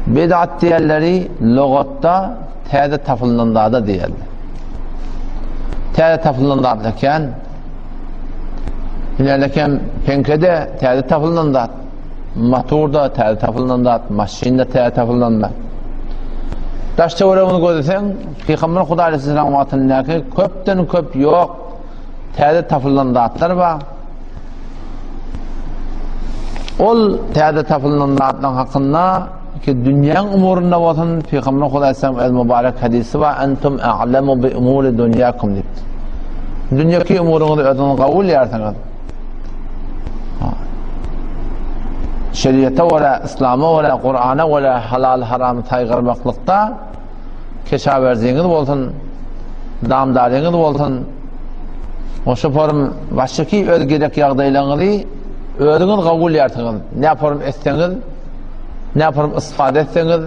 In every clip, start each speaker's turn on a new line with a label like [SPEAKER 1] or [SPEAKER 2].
[SPEAKER 1] Bid'at diýenleri logatda täze tapylan zada diýerler. Täze tapylan zat eken. Ine peňkede täze tapylan zat, motorda täze tapylan zat, maşynda täze tapylan zat. Daş töweregini gözleseň, Pygamber Hudaý Aleyhisselam wagtyndaky köpden köp ýok täze tapylan zatlar bar. Ol täze tapylan zatlaryň hakynda ki dünýäň umurynda bolsun, Pygamber Hudaý Aleyhisselam öz mübarek hadisi bar, entum a'lemu bi umuri dunýakum diýipdir. Dünýäki umuryňyzy özüňiz gowy bilýärsiňiz. Şeriata görä, islama görä, Kur'ana görä halal haramy saýgarmaklykda keşawerziňiz bolsun, damdaryňyz bolsun, Oşa forum başyky öz gerek ýagdaýlaryňyzy özüňiz gowy bilýärsiňiz. Ne forum etseňiz, ne forum istifade etseňiz,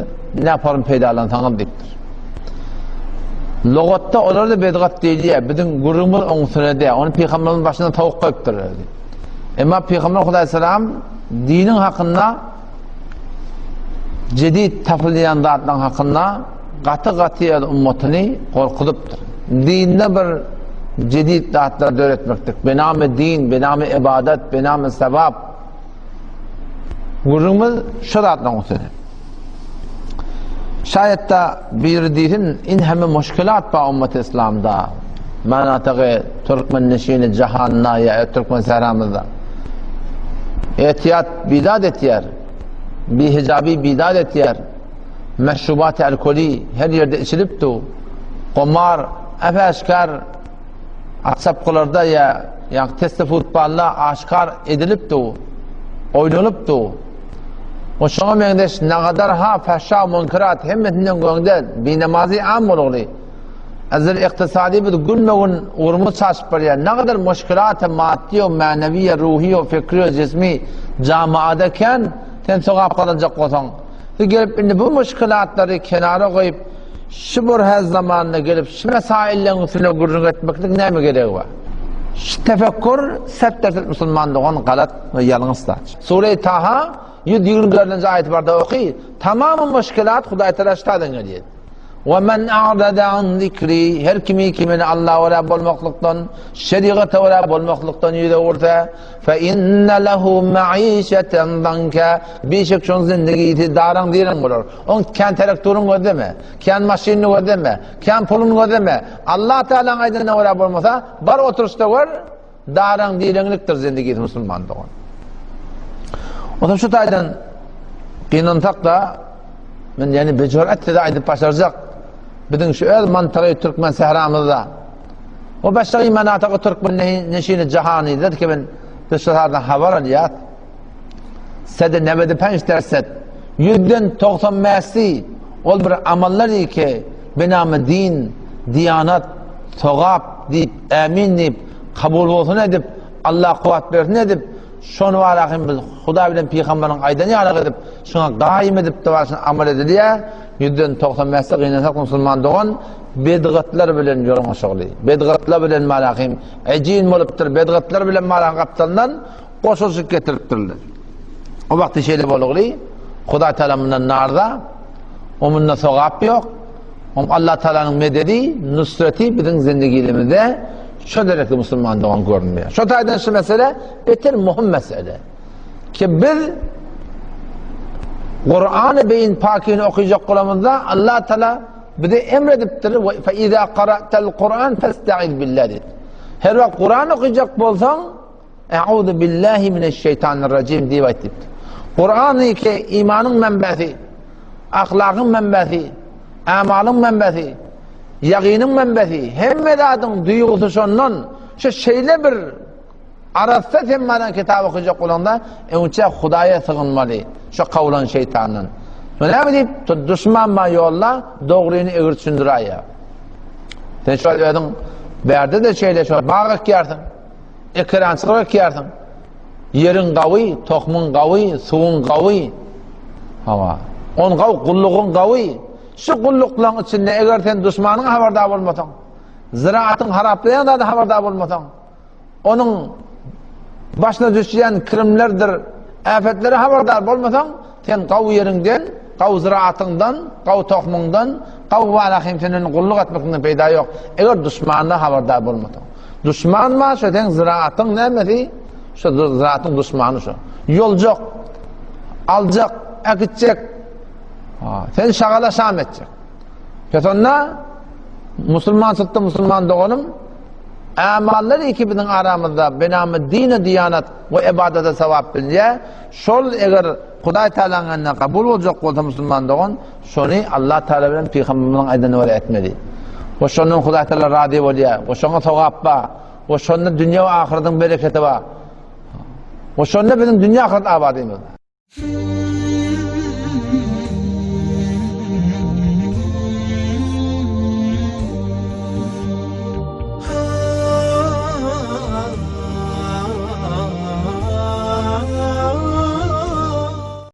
[SPEAKER 1] ne forum peýdalansaňyz diýipdir. Logatda olar da bedgat diýilýär. Biziň gürrüňimiz oň üstüne däl. Ony pygamberimiz başyndan towuk goýupdyr. Emma pygamber Hudaý salam diniň hakynda jedid tapylýan zatlaryň hakynda gaty-gaty öz ummatyny gorkuzypdyr. Dinde bir jedid zatlar döretmeklik, bename din, bename ibadat, bename sevap. Gürrüňimiz şu zatlaryň üstüne. Şayetde biri diýsin, in hemme muşkilat ba ummat İslamda. Manatagy türkmen neşini jahanda ya türkmen sähramyzda. Ehtiyat bidat etýär. Bihicabi bidat etýär. Meşrubat alkoli her ýerde içilip du. Gomar äp-äşgär at-çapgylarda ýa ýa testi futbolda aşkar edilip du. Oýnalyp du. O şoňa meňzeş nagadar ha fahşa munkerat hemmesinden göňde binamazy am bolugly. Azir ykdysady biz günbe-gün ugrumyz çaşyp barýar. Nagadar muşkilat maddi we manewi, ruhi we fikri we jismi jamaada kän sen sogap gazanjak bolsaň Siz gelip indi bu muşkilatlary kenara goýup, şu bir häz zamanda gelip şu mesailleriň üstünde gürrüň etmeklik näme geregi bar? Şu tefekkur sert derset musulman dogan galat we ýalňyş zat. Sure Taha 124-nji aýaty barda oky, tamamy muşkilat Hudaý Teala ştadan gelýär. Ve men a'rada an zikri her kimi ki meni Allaha görä bolmaklykdan, şeriata görä bolmaklykdan ýüz öwürse, fe inne lehu maişeten danka bişek şoň zindigisi daraň direň bolar. Oň kän terektoryny gözleme, kän maşynyny gözleme, kän puluny gözleme. Allah Teala'ň aýdanyna görä bolmasa, bar oturyşda gör, daraň direňlikdir zindigisi musulman dogan. Ondan şu taýdan gynansak da Men ýani bejüret size aýdyp başarjak. Biziň şu öz mantygy türkmen sähramyzda. O başlygy manatagy türkmen neşini jahanyda ki ben biz şu sardan habar alýas. Sede nebedi penç derset. Yüzden 90 mäsi ol bir amallar ki benamy din, diyanat, sogap diýip, ämin diýip, kabul bolsun edip, Allah kuwat bersin edip, Şony barahym biz Hudaý bilen pygamberiň aýdany ýaly edip, şoňa gaýym edip dawasyny amal edilýär. Ýüzden 95-de gynansak musulman dogan bedgatlar bilen ýorňaşygly. Bedgatlar bilen barahym ejin bolupdyr, bedgatlar bilen barahym gapdalyndan goşulyşyp getiripdirler. O wagtda şeýle bolugly, Hudaý Taala mundan narza, o munda sogap ýok. Om Allah Taalanyň mededi, nusreti biziň zindigilimizde şo derekli musulman dogan görünmeýär. Şo taýdan şu mesele beter muhim mesele. Ki biz Kur'an-ı beyin pakini okuyacak bolamyzda Allah Teala bize emredipdir. Fe iza qara'tal Kur'an festaiz billah diýip. Her wagt Kur'an okuyacak bolsaň Euzu billahi mineşşeýtanirrajim diýip aýt diýipdir. Kur'an ki imanyň menbesi, ahlagyň menbesi, amalyň menbesi, ýagynyň menbesi, hemme zadyň duýgusy şondan. Şu şeýle bir arassa sen manan kitap okajak bolanda, öňçe Hudaýa sygynmaly, şu kawlan şeýtandan. Näme diýip, duşman ma ýolda dogryny egri düşündiraýýar. Sen şu özüň bärde-de şeýle şu bag ekýärsiň. Ekerançylyk ekýärsiň. Ýeriň gawy, tohumyň gawy, suwuň gawy. Hawa. On gaw, gullugyň gawy. Şu gulluklaryň içinde eger sen duşmanyň habardar bolmasaň, ziraatyň haraplaýan zady habardar bolmasaň, onuň başyna düşýän kirimlerdir, äpetlere habardar bolmasaň, sen gawy ýeriňden. Gawy zyraatyňdan, gawy tohumyňdan, gawy walahym senden gulluk etmekiňden peýda ýok. Eger duşmandan habardar bolmasaň. Duşman bar, şo seň zyraatyň nämesi? Şo zyraatyň duşmany şo. Ýoljak, aljak, äkitjek. Sen şagala şam etjek. Pes onda musulmançylykda musulman doganym, Ämallar iki biziň aramyzda benamy dine diýanat we ibadata sawap bilýär. Şol eger Hudaý Taalanyň ýanynda kabul boljak bolsa musulman dogan, şony Allah Taala bilen pygamberimiziň aýdanyna görä etmeli. We şondan Hudaý Taala razy bolýar. We şoňa sogap bar. We şonda dünýä we ahyretiň bereketi bar. We şonda biziň dünýä ahyret abadymyz.